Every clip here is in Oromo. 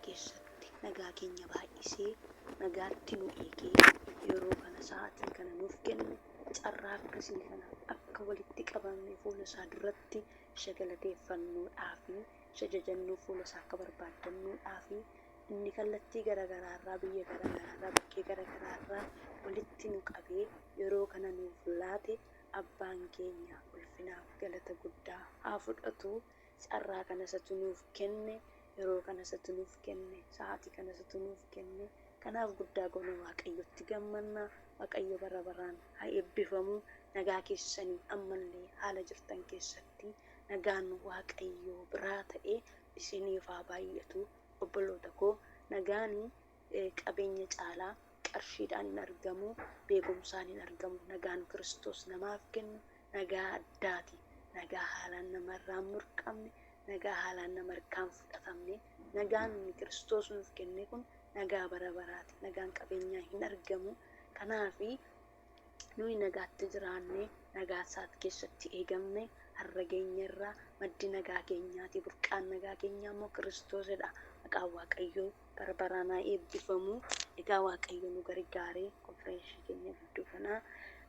keessatti nagaa keenya baay'isee nagaatti nu eegee yeroo kana sa'aatii kana nuuf kenne carraa akkasii kana akka walitti qabamne fuula isaa duratti isa galateeffannuudhaafi isa jajannuu fuula isaa akka barbaaddannuudhaafi inni kallattii garaagaraarraa biyya garaagaraarraa bakkee garaagaraarraa walitti nu qabee yeroo kana nuuf laate abbaan keenya ulfinaaf galata guddaa haa fudhatu. Carraa kana isatu nuuf kenne, yeroo kana isatu nuuf kenne, sa'aatii kana isatu nuuf kenne. Kanaaf guddaa goone Waaqayyotti gammanna. Waaqayyo bara baraan haa eebbifamu. Nagaa keessanii ammallee haala jirtan keessatti nagaan Waaqayyoo biraa ta'e isiniif haa baay'atu. Obboloota koo nagaan qabeenya caalaa qarshiidhaan hin argamu, beekumsaan hin argamu. Nagaan Kiristoos namaaf kennu nagaa addaati. Nagaa haalaan namarraa hin murqamne, nagaa haalaan nama harkaan fudhatamne, nagaan Kiristoos nuuf kenne kun nagaa bara baraati. Nagaan qabeenyaa hin argamu. Kanaafi nuyi nagaatti jiraanne, nagaa isaat keessatti eegamne, har'a geenyerra maddi nagaa keenyaati. Burqaan nagaa keenyaa immoo Kiristoosidha. Maqaan Waaqayyoo bara baraan haa eebbifamu. Egaa Waaqayyo nu gargaaree konfireensii keenya gidduu kanaa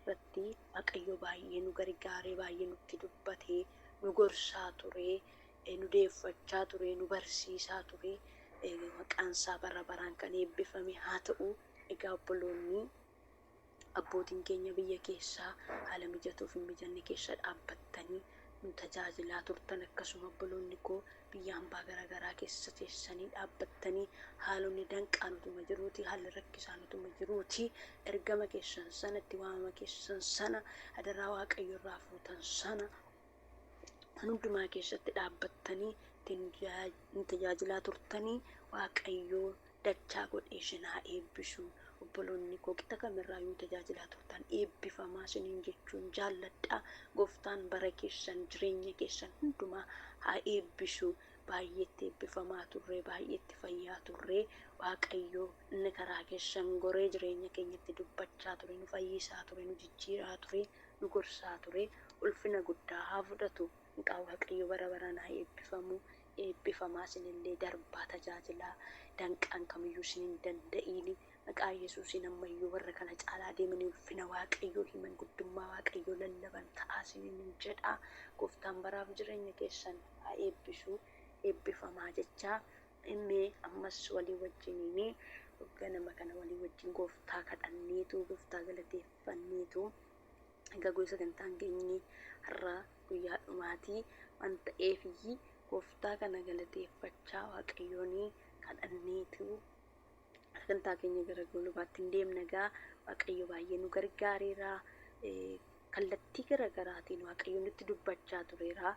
irratti Waaqayyo baay'ee nu gargaaree baay'ee nutti dubbatee nu gorsaa ture, nu deeffachaa ture, nu barsiisaa ture. Maqaan isaa bara baraan kan eebbifame haa ta'u. Egaa obboloonni abbootiin keenya biyya keessaa haala mijatuuf hin mijanne keessa dhaabbattanii nu tajaajilaa turtan akkasuma obboloonni koo biyya hambaa garaagaraa keessa teessanii dhaabbattanii haalonni danqaan utuma jiruuti haalli rakkisaan utuma jiruuti ergama keessan sana itti waamama keessan sana adaraa Waaqayyo irraa fuutan sana kan hundumaa keessatti dhaabbattanii ittiin nu tajaajilaa turtanii Waaqayyoo dachaa godhee isin haa eebbisu. Obboloonni koo qixa kamirraa yoo tajaajilaa turtan eebbifamaa isiniin jechuun jaalladha. Gooftaan bara keessan jireenya keessan hundumaa haa eebbisu. Baay'eetti eebbifamaa turre, baay'eetti fayyaa turre. Waaqayyo inni karaa keessan goree jireenya keenyatti dubbachaa ture, nu fayyisaa ture, nu jijjiiraa ture, nu gorsaa ture. Ulfina guddaa haa fudhatu. Maqaan Waaqayyo bara baraan haa eebbifamu. Eebbifamaa isinillee darbaa tajaajilaa danqaan kamiyyuu isin hin danda'iin. Maqaa Yesuusiin ammayyuu warra kana caalaa deemanii ulfina Waaqayyoo himan guddummaa Waaqayyoo lallaban ta'aa isiniin jedha. Gooftaan baraaf jireenya keessan haa eebbisu. Eebbifamaa jechaa Mee ammas walii wajjiniin ganama kana walii wajjin gooftaa kadhanneetu gooftaa galateeffanneetu egaa gosa sagantaan keenyi har'a guyyaa dhumaatii waan ta'eefiyyi gooftaa kana galateeffachaa Waaqayyoon kadhanneetu sagantaa keenya gara goolubaatti hin deemna egaa Waaqayyo baay'ee nu gargaareera. Kallattii gara garaatiin Waaqayyo nutti dubbachaa tureera.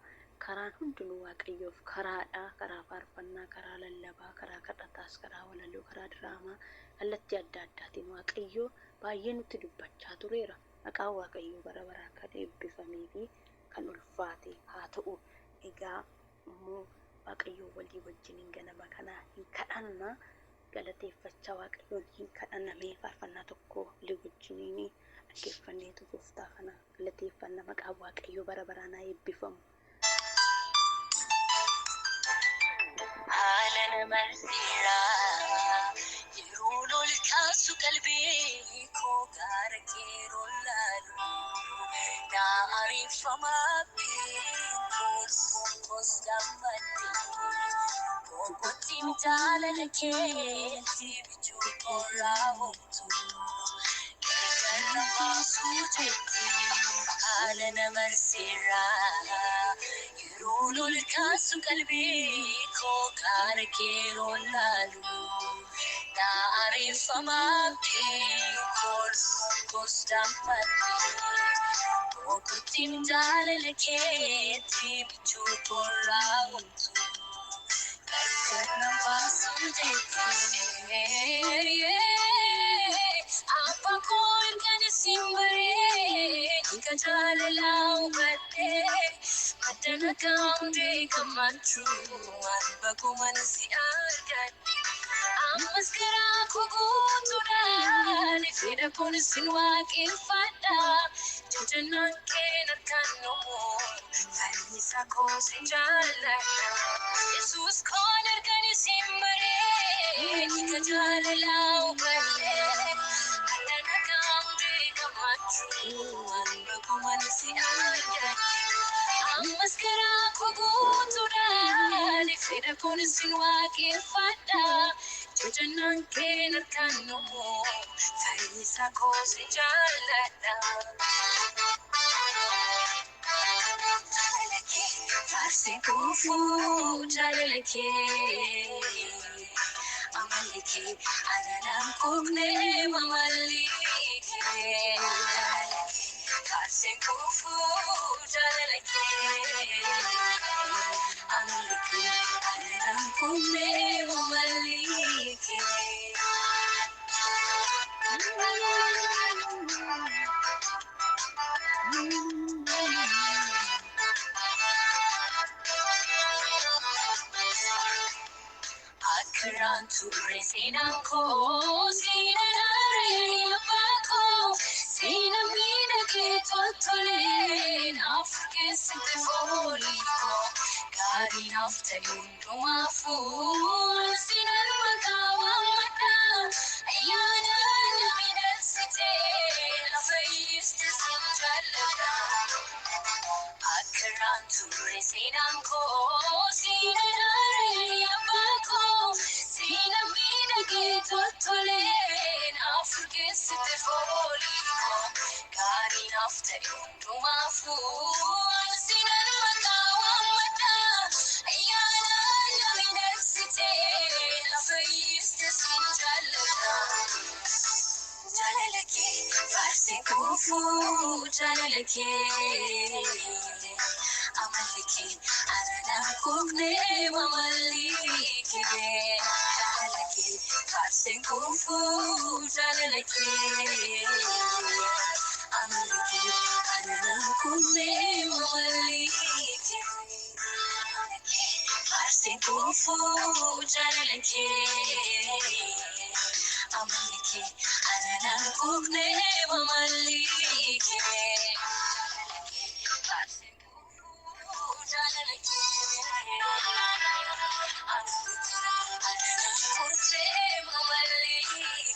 Karaan hundinuu Waaqayyoof karaadha. Karaa faarfannaa, karaa lallabaa, karaa kadhataas, karaa walaloo, karaa diraamaa kallattii adda addaatiin Waaqayyo baay'ee nutti dubbachaa tureera. Maqaan Waaqayyoo bara baraan kan eebbifamee fi kan ulfaate haa ta'u. Egaa immoo Waaqayyo walii wajjiniin ganama kana hin kadhanna. Galateeffachaa Waaqayyoon hin kadhanna. Mee faarfannaa tokko walii wajjiniin dhaggeeffanneetu gooftaa kana galateeffanna. Maqaan Waaqayyoo bara baraan haa eebbifamu. Haala namarseera yeroo ol kaasu qalbii koo gaara keeroo laalu naa ariifamaa beekuun koos gammadde boqotiin jaalala keetti bichuu qorraa homtu gargar baasuu jetti haala namarseera yeroo ol kaasu qalbii koo gaara keeroo laalu naa ariifamaa beekuun koos gammadde boqotiin jaalala keetti bichuu qorraa homtu gargar baasuu jetti. Abbaa koo ergaan isin baree kan jaalalaa hubadhee madda nagaa hundee gammachuu waan bakuman si argadhe. Ammas karaa koo guutuudhaan fedha koon isin waaqeffadha. Jajannaan kee harkaan dhumu fayyisaa koo sin jaalladha. Yesuus koon ergaan isin baree Fedha koon isin waaqeffadha. Jajannaan kee harkaan numu. Fayyisaa koo si jaalladha. Jaalala kee faarsee kuufuu jaalala kee. Amalli kee ananaan quufnee mamalli kee. Jaalala kee faarsee kuufuu jaalala kee. Amalli kee ananaan quufnee mamalli kee. Akiraan turre seenaan koo seenaan aaree abbaa koo seenaan miidhagee toltolee naaf keessatti foolii koo gaarii naaf ta'e hundumaafuu seenaan maqaa waammadha ayyaana na miidhagsitee na fayyiste sin jaalladha. Akiraan turre seenaan koo seenaan aaree abbaa koo seenaan miidhagee toltolee naaf keessatti foolii koo gaarii naaf ta'e hundumaafuu seenaan maqaa waammadha ayyaana na miidhagsitee na fayyiste sin jaalladha. Jaalala kee faarsee kuufuu jaalala kee. Amalli kee ananaan quufnee mamalli kee. Jaalala kee faarsee kuufuu jaalala kee. Amalli kee ananaan quufnee mamalli kee. Faarsee kuufuu jaalala kee. Amalli kee ananaan quufnee mamalli kee. Faarsee kuufuu jaalala kee. Amalli kee ananaan quufnee mamalli kee.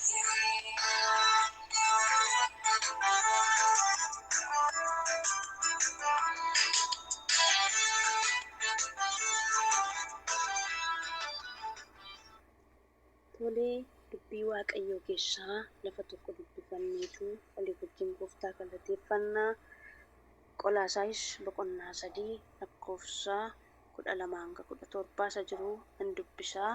Tolee, dubbii Waaqayyoo keessaa lafa tokko dubbifanneetu walii wajjin gooftaa galateeffannaa. Qolaasaayis boqonnaa 3 lakkoofsa 12 hanga 17 isa jiru nan dubbisaa.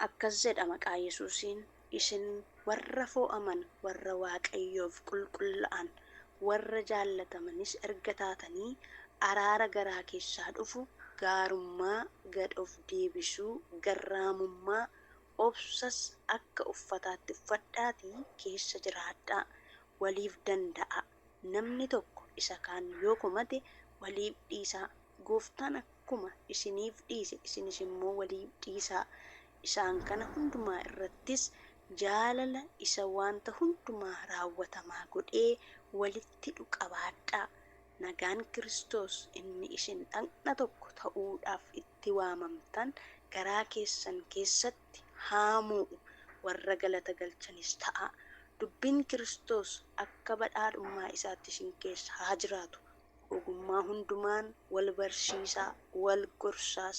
Akkas jedha maqaa Yesuusiin: isin warra fo'aman, warra Waaqayyoof qulqullaa'an, warra jaallatamanis erga taatanii araara garaa keessaa dhufu, gaarummaa, gad of deebisuu, garraamummaa, obsas akka uffataatti uffadhaatii keessa jiraadhaa. Waliif danda'a. Namni tokko isa kaan yoo komate waliif dhiisaa. Gooftaan akkuma isiniif dhiise isinis immoo waliif dhiisaa. Isaan kana hundumaa irrattis jaalala isa wanta hundumaa raawwatamaa godhee walitti hidhu qabaadhaa. Nagaan Kiristoos inni isin dhaqna tokko ta'uudhaaf itti waamamtan garaa keessan keessatti haa moo'u, warra galata galchanis ta'a. Dubbiin Kiristoos akka badhaadhummaa isaatti isin keessa haa jiraatu. Ogummaa hundumaan wal barsiisaa, wal gorsaas,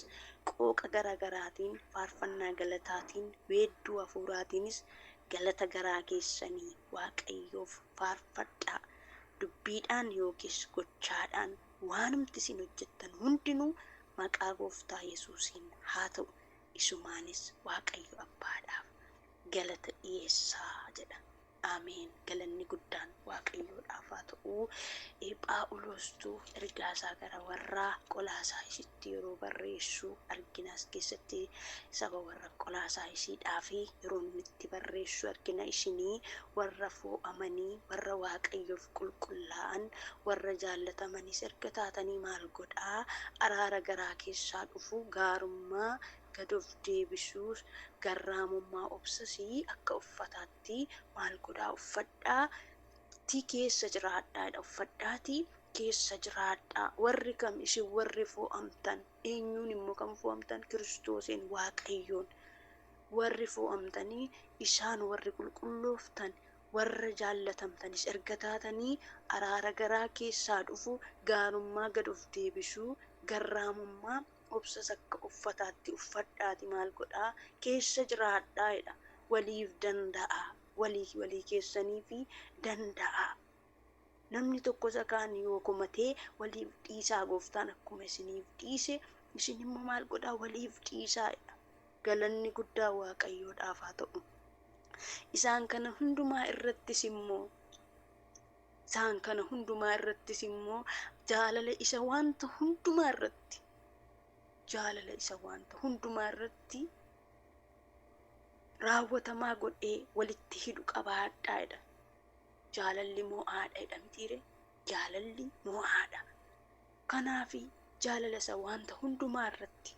qooqa garaa garaatiin, faarfannaa galataatiin, weedduu hafuuraatiinis galata garaa keessanii Waaqayyoof faarfadhaa. Dubbiidhaan yookiis gochaadhaan waanumti isin hojjettan hundinuu maqaa gooftaa Yesuusiin haa ta'u. Isumaanis Waaqayyo Abbaadhaaf galata dhiyeessaa jedha. Ameen. Galanni guddaan Waaqayyoodhaaf haa ta'u. Phaawulostuu ergaa isaa gara warra Qolaasaayisitti yeroo barreessu argina. As keessatti saba warra Qolaasaayisiidhaa fi yeroo inni itti barreessu argina. Isinii warra fo'amanii, warra Waaqayyoof qulqullaa'an, warra jaallatamanis erga taatanii maal godhaa? Araara garaa keessaa dhufu, gaarummaa, gad of deebisuu, garraamummaa, obsasii akka uffataatti maal godhaa? Uffadhaa ti keessa jiraadhaa. Uffadhaatii keessa jiraadhaa. Warri kam? Isin warri fo'amtan. Eenyuun immoo kan fo'amtan? Kiristoosiin, Waaqayyoon. Warri fo'amtanii isaan warri qulqullooftan, warra jaallatamtanis erga taatanii araara garaa keessaa dhufu, gaarummaa, gad of deebisuu, garraamummaa, Obsas akka uffataatti uffadhaati maal godhaa keessa jiraadhaa jedha. Waliif danda'a. Walii walii keessanii fi danda'a. Namni tokko isa kaan yoo komatee waliif dhiisaa, gooftaan akkuma isiniif dhiise isin immoo maal godhaa waliif dhiisaa jedha. Galanni guddaa Waaqayyoodhaaf haa ta'u. Isaan kana hundumaa irrattis immoo isaan kana hundumaa irrattis immoo jaalala isa wanta hundumaa irratti jaalala isa wanta hundumaa irratti raawwatamaa godhee walitti hidhu qabaadhaa jedha. Jaalalli mo'aadha jedha mitiire? Jaalalli mo'aadha. Kanaafi jaalala isa wanta hundumaa irratti,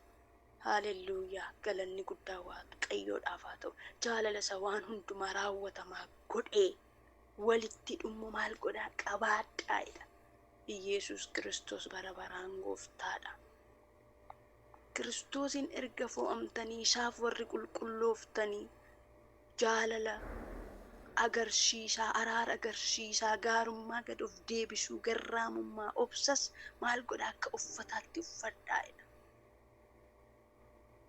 haalelluuyaa, galanni guddaa Waaqayyoodhaaf haa ta'u. Jaalala isa waan hundumaa raawwatamaa godhee walitti hidhu maal godhaa qabaadhaa jedha. Iyeesuus Kiristoos bara baraan gooftaadha. Kiristoosin erga fo'amtanii isaaf warri qulqullooftanii jaalala agarsiisaa, araara agarsiisaa, gaarummaa gad of deebisuu, garraamummaa, obsas maal godhaa akka uffataatti uffadhaa jedha.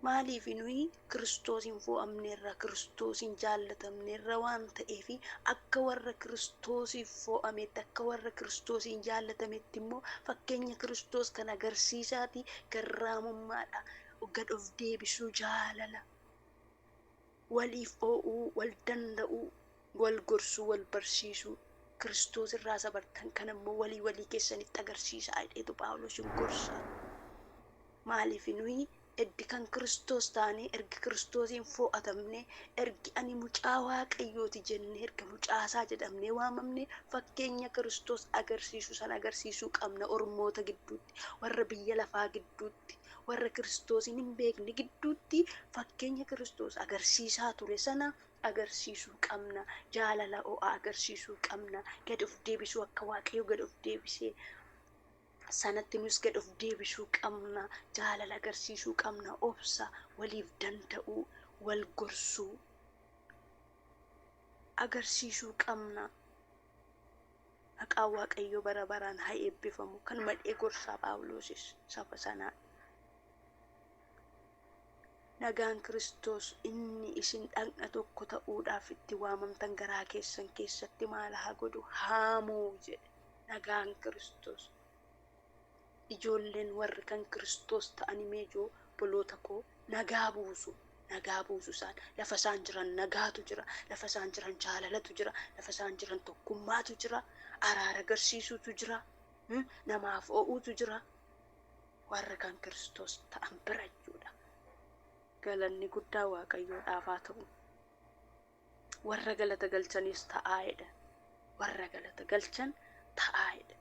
Maaliif nuyi Kiristoosin fo'amneerra, Kiristoosin jaallatamneerra waan ta'eef akka warra Kiristoosiif fo'ametti, akka warra Kiristoosiin jaallatametti immoo fakkeenya Kiristoos kan agarsiisaati garraamummaadha. Gad of deebisuu, jaalala, waliif oo'uu, wal danda'uu, wal gorsuu, wal barsiisuu. Kiristoos irraa sabartan kan immoo walii walii keessanitti agarsiisaa jedheetu Phaawulos hin gorsa. Maaliif nuyi eddi kan Kiristoos taanee, erga Kiristoosiin fo'atamne, ergi ani mucaa Waaqayyooti jennee, erga mucaasaa jedhamnee waamamne, fakkeenya Kiristoos agarsiisu san agarsiisuu qabna ormoota gidduutti, warra biyya lafaa gidduutti, warra Kiristoosiin hin beekne gidduutti fakkeenya Kiristoos agarsiisaa ture sana agarsiisuu qabna. Jaalala ho'aa agarsiisuu qabna. Gad of deebisuu, akka Waaqayyo gad of deebisee sanatti nus gad of deebisuu qabna. Jaalala agarsiisuu qabna. Obsa, waliif danda'uu, wal gorsuu agarsiisuu qabna. Maqaan Waaqayyoo bara baraan haa eebbifamu. Kanuma dhee gorsaa Phaawulosis saba sanaa. Nagaan Kiristoos inni isin dhagna tokko ta'uudhaaf itti waamamtan garaa keessan keessatti maal haa godhu? Haamuu jedhe. Nagaan Kiristoos. Ijoolleen warri kan Kiristoos ta'anii meejoo obboloota koo nagaa buusu. Nagaa buusu isaan. Lafa isaan jiran nagaatu jira. Lafa isaan jiran jaalalatu jira. Lafa isaan jiran tokkummaatu jira. Araara agarsiisuutu jira. Namaaf oo'uutu jira. Warra kan Kiristoos ta'an bira jechuudha. Galanni guddaa Waaqayyoodhaaf haa ta'u. Warra galata galchanis ta'aa jedha. Warra galata galchan ta'aa jedha.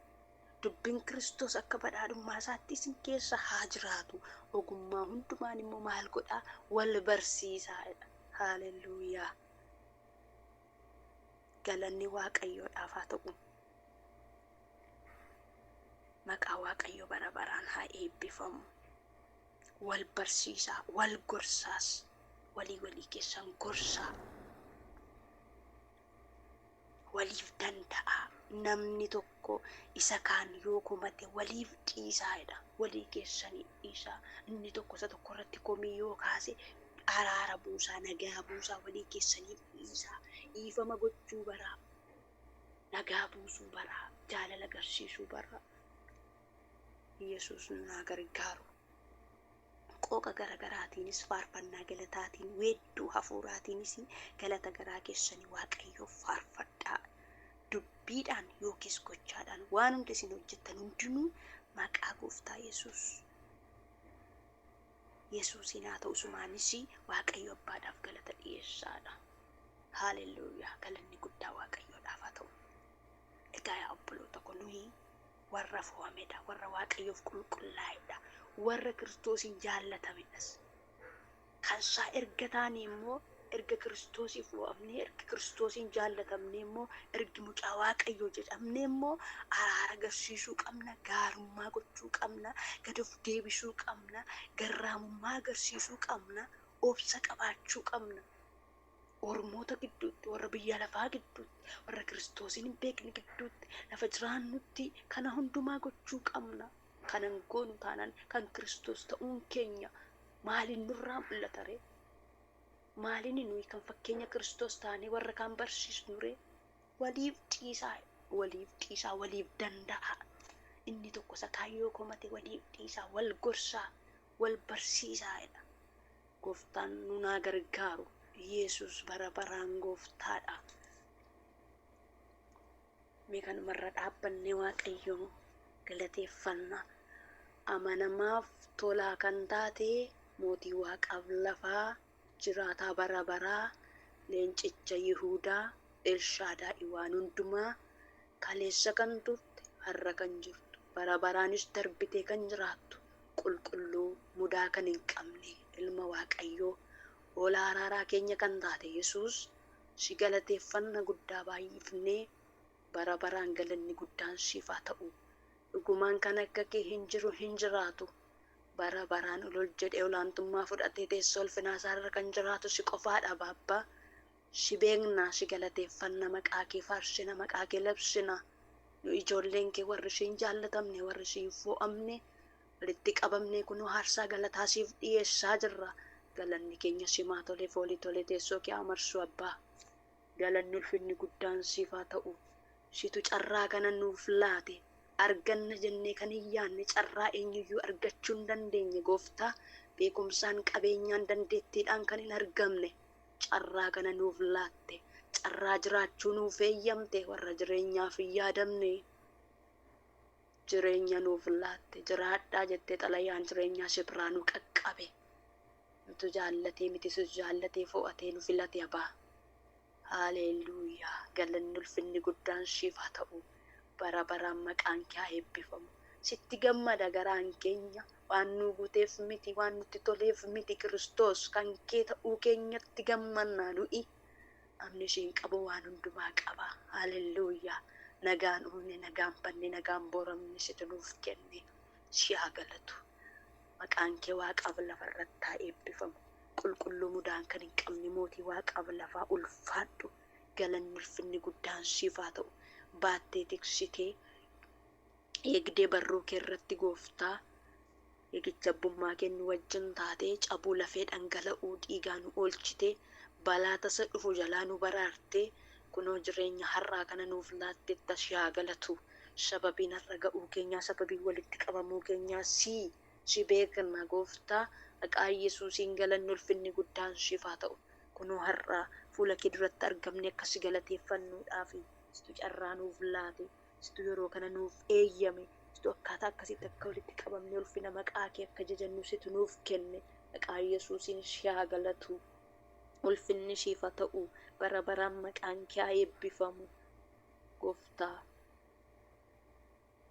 Dubbiin Kiristoos akka badhaadhummaa isaatti isin keessa haa jiraatu. Ogummaa hundumaan immoo maal godhaa? Wal barsiisaa jedha. Haalelluuyaa. Galanni Waaqayyoodhaaf haa ta'u. Maqaa Waaqayyoo bara baraan haa eebbifamu. Wal barsiisaa, wal gorsaas, walii walii keessan gorsaa. Waliif danda'aa. Namni tokko isa kaan yoo komate waliif dhiisaa jedha. Walii keessanii dhiisaa. Inni tokko isa tokko irratti komii yoo kaase araara buusaa, nagaa buusaa, walii keessaniif dhiisaa. Dhiifama gochuu baraa. Nagaa buusuu baraa. Jaalala agarsiisuu baraa. Yesuus nu haa gargaaru. Qooqa gara garaatiinis faarfannaa galataatiin weedduu hafuuraatiinis galata garaa keessanii Waaqayyoof faarfadhaa. Dubbiidhaan yookiis gochaadhaan waan hunda isin hojjettan hundinuu maqaa gooftaa Yesuus. Yesuusiin haa ta'u, sumaanis Waaqayyo abbaadhaaf galata dhiyeessaadha. Haalelluuyaa, galanni guddaa Waaqayyoodhaaf haa ta'u. Egaa yaa obboloota ko, nuyi warra fo'amedha, warra Waaqayyoof qulqullaa'edha, warra Kiristoosiin jaallatamedhas. Kan isaa erga taane immoo, erga Kiristoosiif fo'amnee, erga Kiristoosiin jaallatamnee immoo, ergi mucaa Waaqayyoo jedhamnee immoo araara agarsiisuu qabna, gaarummaa gochuu qabna, gad of deebisuu qabna, garraamummaa agarsiisuu qabna, obsa qabaachuu qabna. Ormoota gidduutti, warra biyya lafaa gidduutti, warra Kiristoosiin hin beekne gidduutti, lafa jiraannutti kana hundumaa gochuu qabna. Kanan goonu taanaan kan Kiristoos ta'uun keenya maaliin nurraa mul'ata ree? Maaliin nuyi kan fakkeenya Kiristoos taanee warra kaan barsiisnu ree? Waliif dhiisaa, waliif dhiisaa, waliif danda'a. Inni tokko isa kaayyoo komate waliif dhiisaa, wal gorsaa, wal barsiisaa jedha. Gooftaan nu naa gargaaru. Yesus bara baraan gooftaadha. Mee kanumarra dhaabbannee Waaqayyoo galateeffanna. Amanamaaf tolaa kan taate mootii waaqaaf lafaa, jiraataa bara baraa, leencicha Yihuudaa, Elshaadaa'i waan hundumaa, kaleessa kan turte, har'a kan jirtu, bara baraanis darbitee kan jiraattu, qulqulluu mudaa kan hin qabne ilma Waaqayyoo, hoolaa araaraa keenya kan taate Yesuus, si galateeffanna guddaa baay'ifnee. Bara baraan galanni guddaan siif haa ta'u. Dhugumaan kan akka kee hin jiru, hin jiraatu. Bara baraan ol ol jedhee olaantummaa fudhatee teessoo ulfinaa isaarra kan jiraatu si qofaadha Baabbaa. Si beekna, si galateeffanna, maqaa kee faarsina, maqaa kee labsina. Nu ijoolleen kee warri siin jaallatamne, warri siin fo'amne, walitti qabamne kunoo aarsaa galataa siif dhiyeessaa jirra. Galanni keenya simaa tolee foolii tolee teessoo kee haa marsu Abbaa. Galanni ulfinni guddaan siif haa ta'u. Situ carraa kana nuuf laate. Arganna jennee kan hin yaadne carraa eenyuyyuu argachuu hin dandeenye gooftaa, beekumsaan, qabeenyaan, dandeettiidhaan kan hin argamne carraa kana nuuf laatte. Carraa jiraachuu nuuf eeyyamte, warra jireenyaaf hin yaadamne jireenya nuuf laatte. Jiraadhaa jettee xalayaan jireenyaa si biraa nu qaqqabe. Nutu jaallatee miti, situ jaallatee fo'atee nu filate Abbaa. Haleluuyaa. Galanni ulfinni guddaan siif haa ta'u. Bara baraan maqaan kee haa eebbifamu. Sitti gammada garaan keenya. Waan nu guuteef miti, waan nutti toleef miti, Kiristoos kan kee ta'uu keenyatti gammannaa nuyi. Namni isiin qabu waan hundumaa qaba. Haleluuyaa. Nagaan uumne, nagaan banne, nagaan boramne situ nuuf kenne. Si haa galatu. Maqaan kee waaqaaf lafarratti haa eebbifamu. Qulqulluu mudaan kan hin qabne mootii waaqaaf lafaa ulfaadhu. Galanni ulfinni guddaan siif haa ta'u. Baattee tiksitee eegdee barruu kee irratti gooftaa eegicha abbummaa kennu wajjin taatee cabuu lafee dhangala'uu dhiigaa nu oolchitee, balaa tasa dhufu jalaa nu baraartee, kunoo jireenya har'aa kana nuuf laatteetta, si haa galatu. Sababiin har'a ga'uu keenyaa, sababiin walitti qabamuu keenyaa si beekna gooftaa. Maqaa Yesuusiin galanni ulfinni guddaan siif haa ta'u. Kunoo har'a fuula kee duratti argamne akka si galateeffannuudhaaf situ carraa nuuf laate, situ yeroo kana nuuf eeyyame, situ akkaataa akkasitti akka walitti qabamne ulfina maqaa kee akka jajannu situ nuuf kenne. Maqaa Yesuusiin si haa galatu. Ulfinni siif haa ta'u. Bara baraan maqaan kee haa eebbifamu. Gooftaa,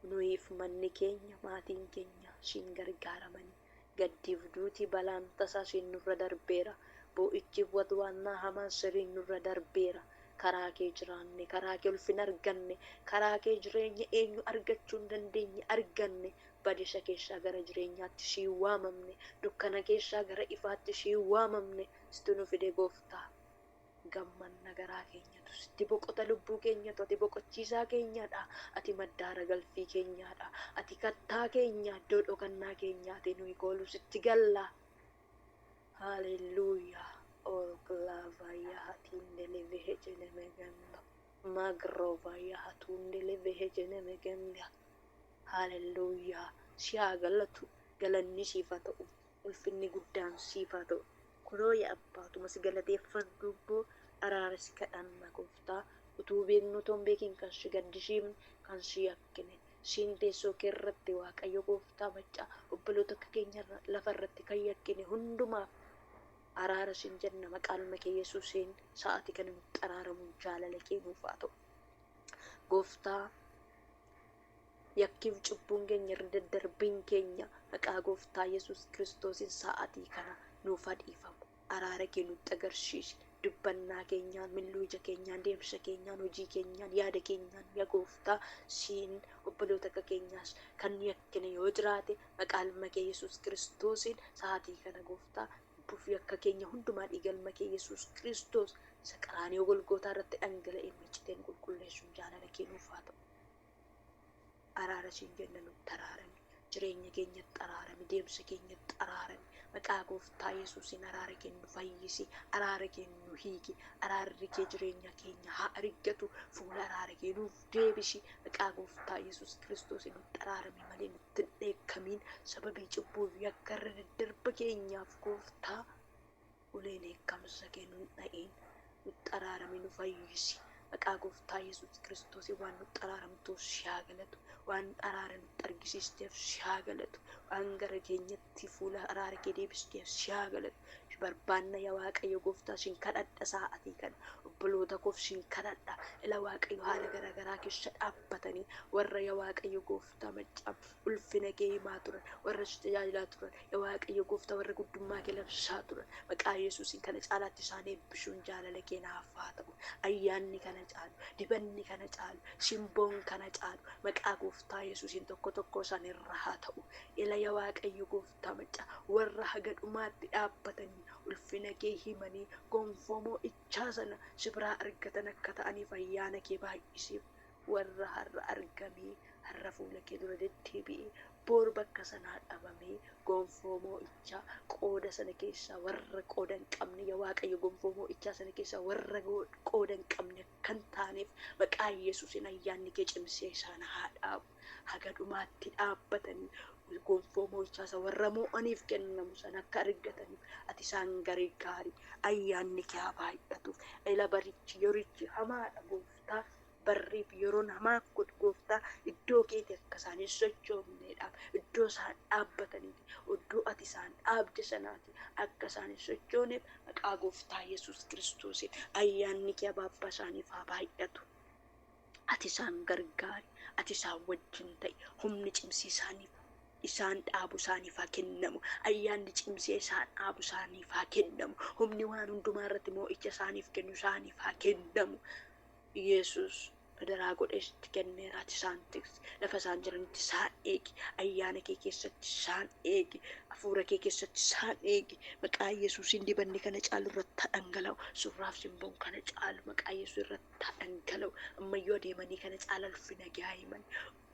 nuyiif manni keenya, maatiin keenya siin gargaaramanii, gaddiif duuti balaan tasaa siin nurra darbeera. Boo'ichiif watwaannaa hamaan siriin nurra darbeera. Karaa kee jiraanne, karaa kee ulfina arganne, karaa kee jireenya eenyu argachuu hin dandeenye arganne. Badisa keessaa gara jireenyaatti siin waamamne, dukkana keessaa gara ifaatti siin waamamne. Situ nu fide gooftaa. Gammanna, garaa keenyatu sitti boqota, lubbuu keenyatu, ati boqochiisaa keenyadha. Ati maddaara galfii keenyaadha. Ati kattaa keenya, iddoo dhokannaa keenyaati, nuyi kooluu sitti galla. Haleluuyaa. Orglavaya hatindelevehecenemegenda. Magrovaya hatundelevehecenemegenda. Haleluuyaa. Si haa galatu. Galanni siif haa ta'u. Ulfinni guddaan siif haa ta'u. Kunoo yaa abbaatuma si galateeffadhu immoo araara si kadhanna gooftaa. Utuu beeknu otoo hin beekin kan si gaddisiifne, kan si yakkine, siin teessoo kee irratti Waaqayyo gooftaa maccaa obboloota akka keenya lafa irratti kan yakkine hundumaaf araara siin jenna. Maqaa ilma kee Yesuusiin sa'aatii kana nutti araaramuun jaalala kee nuuf haa ta'u. Gooftaa, yakkiif cubbuun keenya, irra daddarbiin keenya maqaa gooftaa Yesuus Kiristoosiin sa'aatii kana nuuf haa dhiifamu. Araara kee nutti agarsiisi. Dubbannaa keenyaan, milluu ija keenyaan, deemsa keenyaan, hojii keenyaan, yaada keenyaan yaa gooftaa siin obboloota akka keenyaas kan yakkine yoo jiraate maqaa ilma kee Yesuus Kiristoosiin sa'aatii kana gooftaa cubbuuf yakka keenya hundumaa dhiiga ilma kee Yesuus Kiristoos isa qaraanioo Golgootaa irratti dhangala'ee miiciteen qulqulleessuun jaalala kee nuuf haa ta'u. Araara siin jenna, nutti araarami. Jireenya keenyatti araarami, deemsa keenyatti araarami. Maqaa gooftaa Yesuusiin araara kennu fayyisi, araara kennu hiiki, araarri kee jireenya keenya haa argatu, fuula araara kee nuuf deebisi. Maqaa gooftaa Yesuus Kiristoosiin nutti araarami malee nutti hin dheekkamiin. Sababii cubbuu fi yakka irra daddarba keenyaaf gooftaa uleen dheekkamsa kee nun dha'iin. Nutti araarami, nu fayyisi. Maqaa gooftaa Yesuus Kiristoosiin waan nutti araaramtuuf si haa galatu. Waan araara nutti argisiisteef si haa galatu. Waan gara keenyatti fuula araara kee deebisteef si haa galatu. Si barbaanna yaa Waaqayyo gooftaa, sin kadhadha sa'aatii kana. Obboloota koof sin kadhadha. Ila Waaqayyo haala garaagaraa keessa dhaabbatanii warra yaa Waaqayyo gooftaa maccaa ulfina kee himaa turan, warra si tajaajilaa turan, yaa Waaqayyo gooftaa warra guddummaa kee labsaa turan. Maqaa Yesuusiin kana caalaatti isaan eebbisuun jaalala kee naaf haa ta'u. Ayyaanni kana caalu, dibanni kana caalu, simboon kana caalu maqaa gooftaa Yesuusiin tokko tokko isaan irra haa ta'u. Ila yaa Waaqayyo gooftaa maccaa warra haga dhumaatti dhaabbatanii ulfina kee himanii gonfoo mo'ichaa sana si biraa argatan akka ta'aniif ayyaana kee baay'isiif. Warra har'a argamee har'a fuula kee dura deddeebi'ee boor bakka sanaa dhabamee gonfoo mo'ichaa qooda sana keessaa warra qooda hin qabne yaa Waaqayyo gonfoo mo'ichaa sana keessaa warra qooda hin qabne kan taaneef maqaa Yesuusiin ayyaanni kee cimsee isaan haa dhaabu. Haga dhumaatti dhaabbatanii gonfoo mo'ichaa isa warra mo'aniif kennamu sana akka argataniif ati isaan gargaari. Ayyaanni kee haa baay'atuuf. Ila barichi yerichi hamaadha gooftaa. Barriif yeroon hamaa godhu gooftaa iddoo keetii akka isaan hin sochoofneedhaaf iddoo isaan dhaabbataniiti iddoo ati isaan dhaabde sanaati akka isaan hin sochooneef maqaa gooftaa Yesuus Kiristoosiin ayyaanni kee abbaa isaaniif haa baay'atu. Ati isaan gargaari, ati isaan wajjin ta'i, humni cimsii isaaniif isaan dhaabu isaaniif haa kennamu. Ayyaanni cimsee isaan dhaabu isaaniif haa kennamu. Humni waan hundumaa irratti moo'icha isaaniif kennu isaaniif haa kennamu. Yesuus adaraa godhee sitti kenneera, ati isaan tiksi. Lafa isaan jiranitti isaan eegi. Ayyaana kee keessatti isaan eegi. Hafuura kee keessatti isaan eegi. Maqaa Yesuusiin dibanni kana caalu irratti haa dhangala'u. Surraaf simboon kana caalu maqaa Yesuus irratti haa dhangala'u. Ammayyuu adeemanii kana caala ulfina kee himan.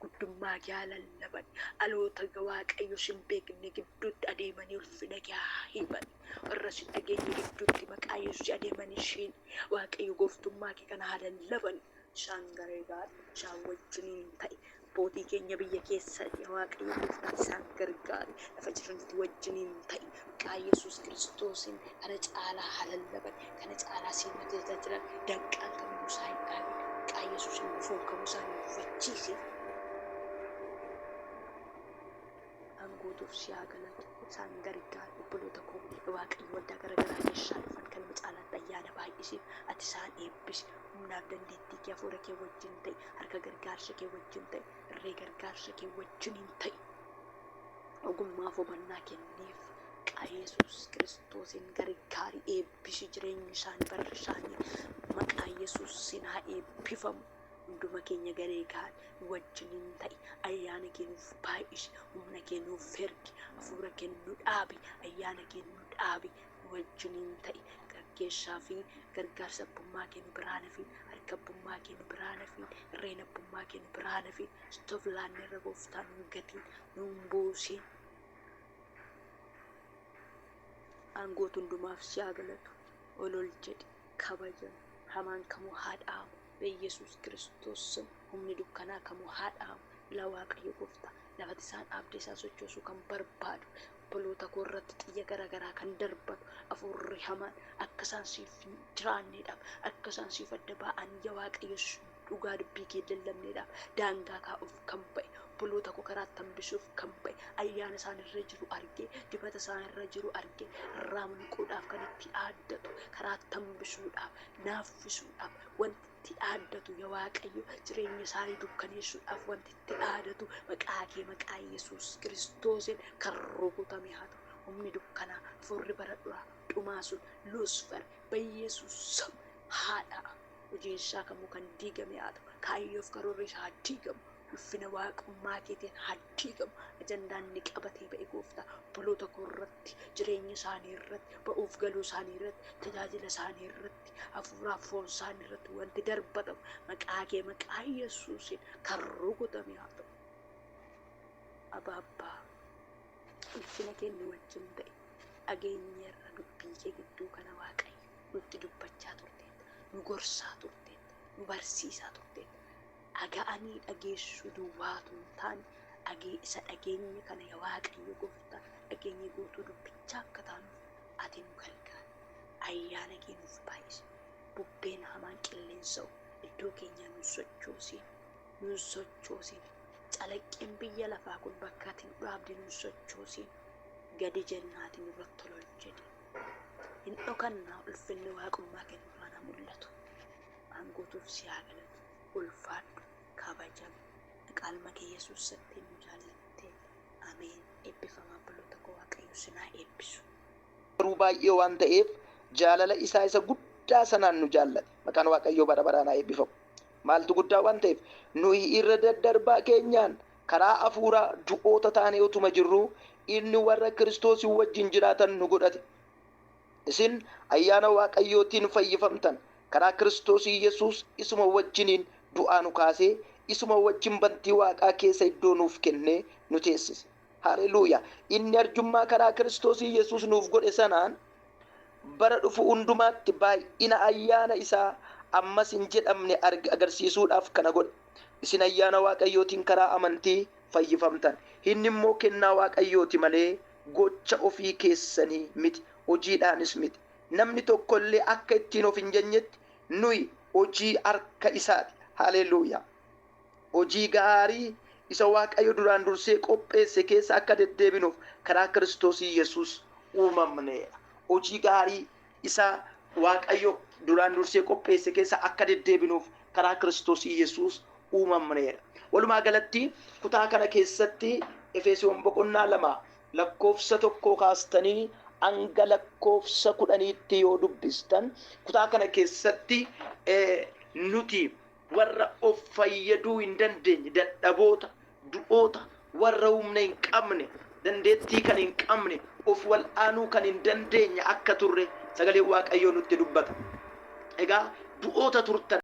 Guddummaa kee lallaban. Dhaloota Waaqayyo sin beekne gidduutti adeemanii ulfina kee himan. Warra sin dhageenye gidduutti maqaa Yesuus adeemanii isheen Waaqayyo gooftummaa kee kana haa lallaban. Isaan gargaari, isaan wajjiniin ta'i. Abbootii keenya biyya keessa Waaqayyo gooftaa isaan gargaari. Lafa jiranitti wajjiniin ta'i. Maqaa Yesuus Kiristoosiin kana caalaa haa lallaban. Kana caalaa siin tajaajilan. Danqaan kamiyyuu isaan hin dhaabin. Maqaa Yesuusiin gufuun kamuu isaan hin gufachiisin. Aangootuuf si haa galatu. Isaan gargaari. Obboloota koo Waaqayyo waldaa garaagaraa keessaa dhufan kanuma caalaatti ayyaana baay'isiif. Ati isaan eebbisi. Humnaaf dandeettii kee hafuura kee wajjin ta'i. Harka gargaarsa kee wajjin ta'i. Irree gargaarsa kee wajjiniin ta'i. Ogummaaf hubannaa kenniif. Maqaa Yesuus Kiristoosiin gargaari. Eebbisi jireenyi isaanii barri isaanii maqaa Yesuusiin haa eebbifamu. Hunduma keenya gargaari. Wajjiniin ta'i. Ayyaana kee nuuf baay'isi. Humna kee nuuf ergi. Hafuura kee nu dhaabi. Ayyaana kee nu dhaabi. Wajjiniin ta'i. Gaggeessaa fi gargaarsa abbummaa kee nu biraan hafiin. Harka abbummaa kee nu biraan hafiin. Irreen abbummaa kee nu biraan hafiin. Stoof laanneerra gooftaa nuun gatiin. Nuun buusiin. Aangootu hundumaaf si haa galatu. Ol ol jedhi. Kabajami. Hamaan kamuu haa dhaamu. Yesuus Kiristoos humni dukkanaa kamuu haa dhaamu. Ilaa Waaqayyo gooftaa lafati isaan dhaabdee isaan sochoosuu kan barbaadu obboloota koo irratti xiyya garaagaraa kan darbatu hafuurri hamaan akka isaan siif hin jiraanneedhaaf akka isaan siif adda ba'an yaa Waaqayyo dhugaa dubbii kee lallabneedhaaf daangaa kaa'uuf kan ba'e obboloota koo karaatti hambisuuf kan ba'e ayyaana isaan irra jiru argee dibata isaan irra jiru argee irraa mulquudhaaf kan itti dhaaddatu karaatti hambisuudhaaf naaffisuudhaaf wanti itti dhaaddatu yaa Waaqayyo jireenya isaanii dukkaneessuudhaaf wanti itti dhaadatu maqaa kee maqaa Yesuus Kiristoosiin kan rukutame haa ta'u. Humni dukkanaa hafuurri bara duraa dhumaa sun Luusfer Yesuus haa dha'a. Hojiin isaa kamuu kan diigame haa ta'u. Kaayyoof karoorri isaa haa diigamu. Ulfina waaqummaa keetiin haa diigamu. Ajandaan inni qabatee ba'e gooftaa obboloota koo irratti jireenya isaanii irratti ba'uuf galuu isaanii irratti tajaajila isaanii irratti hafuuraaf foon isaanii irratti wanti darbatamu maqaa kee maqaa Yesuusiin kan rukutame haa ta'u. Abaabbaa, ulfina kee nu wajjin ta'e. Dhageenyeerra dubbii kee gidduu kana, Waaqayyo, nutti dubbachaa turteetta, nu gorsaa turteetta, nu barsiisaa turteetta. Dhaga'anii dhageessuu duwwaatu hin taane, dhagee isa dhageenye kana, yaa Waaqayyo gooftaa, dhageenye guutuu dubbichaa akka taanuuf ati nu gargaari. Ayyaana kee nuuf baay'isi. Bubbeen hamaan qilleensa'u iddoo keenyaa nun sochoosiin, nun sochoosiin. Calaqqeen biyya lafaa kun bakka ati nu dhaabde nun sochoosiin. Gadi jennaati nurratti ol ol jedhi. Hin dhokannaa, ulfinni waaqummaa kee nurraan haa mul'atu. Waan guutuuf si haa galatu. Ulfaadhu, kabajami. Maqaa kee Yesuus sattee nu jaallatte. Ameen. Eebbifamaa obboloota koo, Waaqayyo sinaa eebbisu. Garuu baay'ee waan ta'eef jaalala isaa isa guddaa sanaan nu jaallate. Maqaan Waaqayyoo bara baraan haa eebbifamu. Maaltu guddaa waan ta'eef? Nuyi irra daddarbaa keenyaan karaa hafuuraa du'oota taanee utuma jirru, inni warra Kiristoosii wajjin jiraatan nu godhate. Isin ayyaana Waaqayyootiin fayyifamtan. Karaa Kiristoosii Yesuus isuma wajjiniin du'aa nu kaasee, isuma wajjin bantii Waaqaa keessa iddoo nuuf kennee nu teessise. Haleluuyaa! Inni arjummaa karaa Kiristoosii Yesuus nuuf godhe sanaan bara dhufu hundumaatti baay'ina ayyaana isaa ammas hin jedhamne agarsiisuudhaaf kana godhe. Isin ayyaana Waaqayyootiin karaa amantii fayyifamtan. Inni immoo kennaa Waaqayyooti malee gocha ofii keessanii miti, hojiidhaanis miti. Namni tokko illee akka ittiin of hin jenyetti, nuyi hojii harka isaati. Haleluuyaa! Hojii gaarii isa Waaqayyo duraan dursee qopheesse keessa akka deddeebinuuf karaa Kiristoos Yesuus uumamneedha. Hojii gaarii isa Waaqayyo duraan dursee qopheesse keessa akka deddeebinuuf karaa Kiristoos Yesuus uumamneedha. Walumaa galatti kutaa kana keessatti Efesoon boqonnaa 2 lakkoofsa 1 kaastanii hanga lakkoofsa 10tti yoo dubbistan, kutaa kana keessatti nuti warra of fayyaduu hin dandeenye, dadhaboota, du'oota, warra humna hin qabne, dandeettii kan hin qabne, of wal'aanuu kan hin dandeenye akka turre sagaleen Waaqayyoo nutti dubbata. Egaa du'oota turtan.